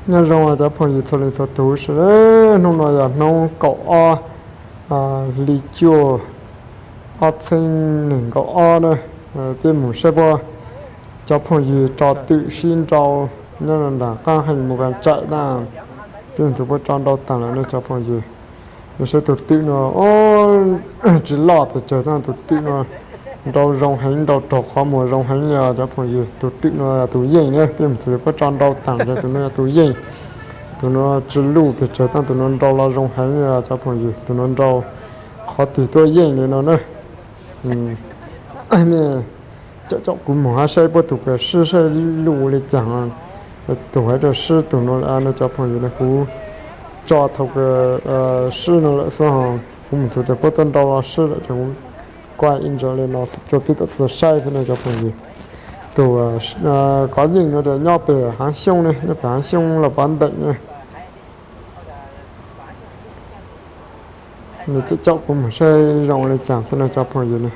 Nyob zoo cov phooj ywg txhua leej txhua tus sawv daws, hnub no yog hnub kaum ob hli cuaj ob txhiab nees nkaum ob na. Peb mus saib puab cov phooj ywg tso twm sib nrau nyob ntawm qaab heej mus ka tsaim na. Peb mus tus puab tso nrau taag lawm ne cov phooj ywg. Saib tus twm no tsis loj pes tsawg tab tus twm no nrau zoo heev, nrau raug qhov muag zoo heev li os cov phooj ywg. Tus twm no yog tus yeej na, peb mus tus puab tso nrau taag, tus no yog tus yeej. Tus no tsis luj pes tsawg tab tus no nrau los zoo heev li os cov phooj ywg. Tus no nrau qhov twg tuaj yeej li no na. Mej caum caum kuv moog hab saib puab tus kws sib saib luj ua li caag. Tus hais rau sib tus no lawm no cov phooj ywg, kuv tso thaum kws sib no lawm xwb ho. Kuv mus tus puab tuaj nrau los sib lawm ces kuv kuaj ib ntsawg li no rua peb tau txhua saib xwb no cov phooj ywg. Tus kov yeej no nyob pem Haav Xyooj ne, nyob pem Haav Xyooj los pov nteem na. Mej caum caum kuv moog saib zoo li caag xwb no cov phooj ywg na.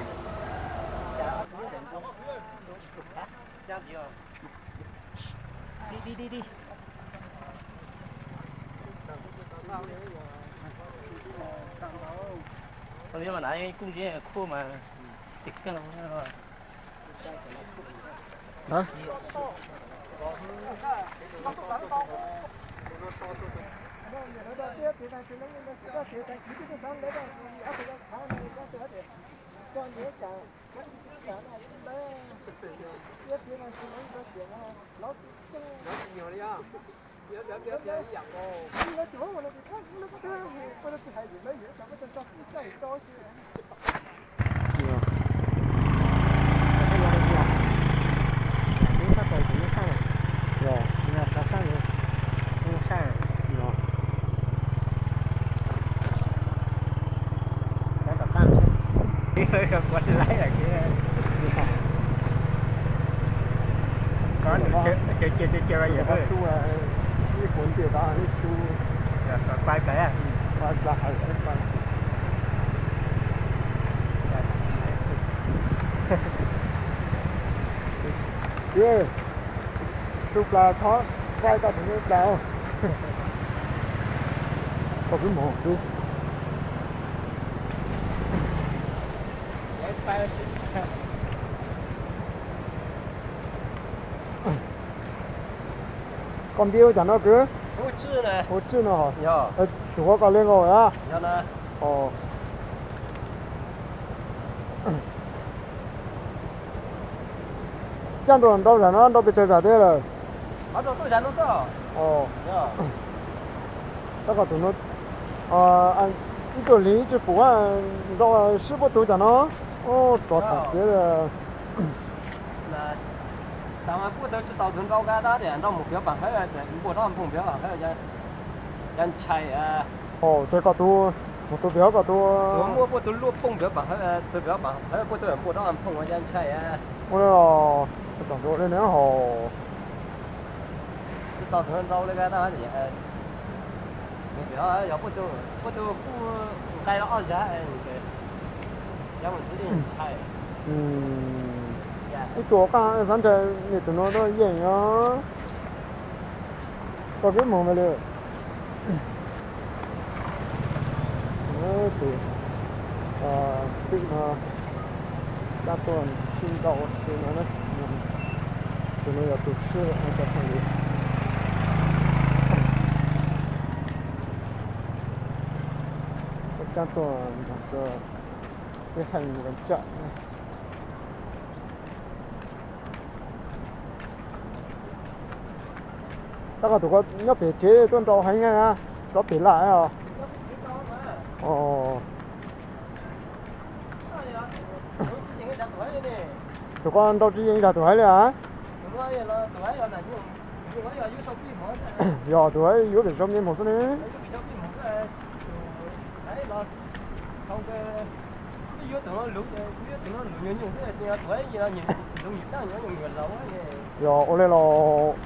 Tub plas thov quaj tau tus tub plas. Koj kwv moog kwv. Koj npib ua cas no kwv? Ua Tswj no. Tus huab koj le nkaus a? Caaj ntuj nrau zam no nrau pes tsawg zam teb lawm? Tab kom tus no ib tug hlis ib tug pum nrau sib puab tug cas no. Rov tham tias xav mas puab tug tsis tau tug nrau kab tab tias nrau mus piav Paam Hawb, npuaj dob Nphooj piav Paam Hawb, cas ntshai. Tes koj tus, mus tus piav koj tus, muaj puab tug luaj pooj piav Paam Hawb, tug piav Paam Hawb puab tug npuaj dob Nphooj cas ntshai. Ua le, txom nrau le ne ho. Tsis tau tug nrau le kab tab tias, yog puab tug, puab tug kuj nqai los ob zag, yog mus tsis ntshai. Ib tug qaab xav nrag mej tus no yeej os. Koj kwv moog mas li. Tus twm no caaj tuaj sib nrau si no na. Tus no yog tus sib cov phooj ywg. Caaj tuaj nrog rua peb heej mus tsam. Tab koj tus ko nyob pem tsev tuaj nrau heev na, rov pem lawm os. Tus ko nrau tsis yeej zag tus haiv li as. Yog tus haiv yuav pem sau me moog xwb ne. Yog ua le los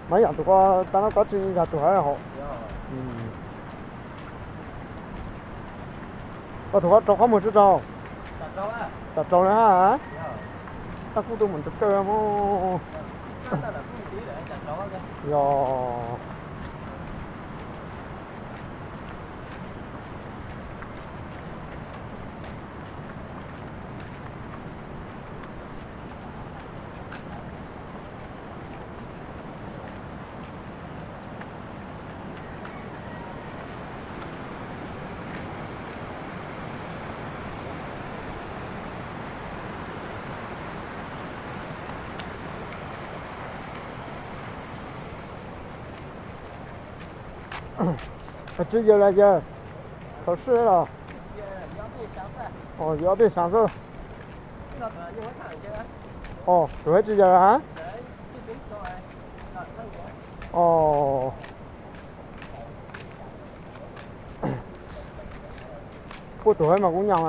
mas yam tus ko tab no kov tsis yeej zag tus haiv hos. Koj tus ko rau qhov muag tsi rau? Tsam rau le hab. Tab kuj tuaj mus nrug kawg mus. Yog. Tsis yawg los yawg, thaum sib los? Yog ob peb xeev xwb. Os, tus hais tsis yawg a? Os, kuj tus hais mas kuv nyam,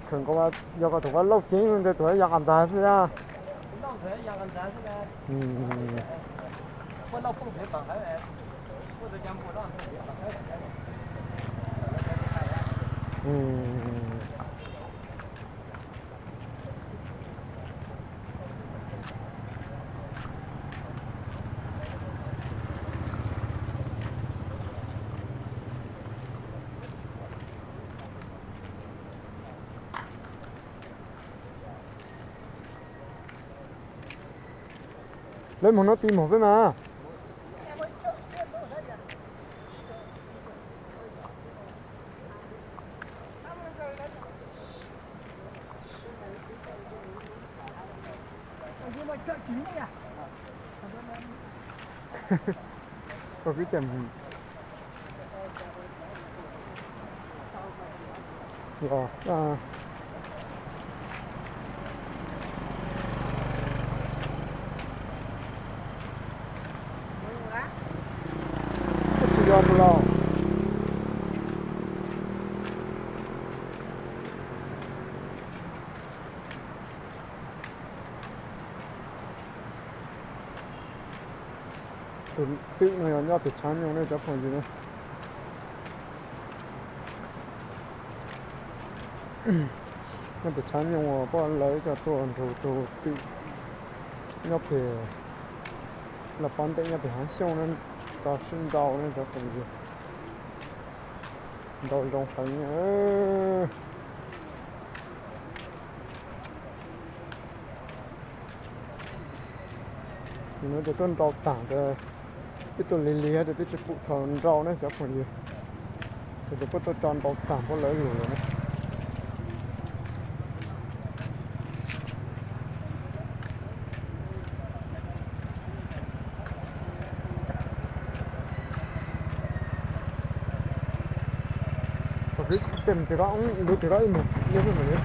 kheem nkaus yog koj tus hais Lauj Ceeb ntawd, tus hais Yaj Qas Ntxag xwb a. Lawv mus no ti mus xwb mas. Koj kwv cem. Los, tsis yog tus los. Tus twm no yog nyob pem tshav nyoog ne cov phooj ywg ne. Nyob pem tshav nyoog uas poj lawv coj tuaj nrug tus twm nyob pem los pov ntej nyob pem Hav Xyooj ne, tau sib nrau ne cov phooj ywg. Nrau zoo heev. Nws tias tuaj nrau tag, ib tug lig lig tias twb tsis pum thaum nrau ne cov phooj ywg. Ces tus puab tuaj tso nrau tag puab lawv lug lawm ne. Tus kwv cem tus ko, lub tus ko ib mus, ib mus li.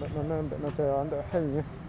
Ntawm no, ntawm no ces ntawm Heej.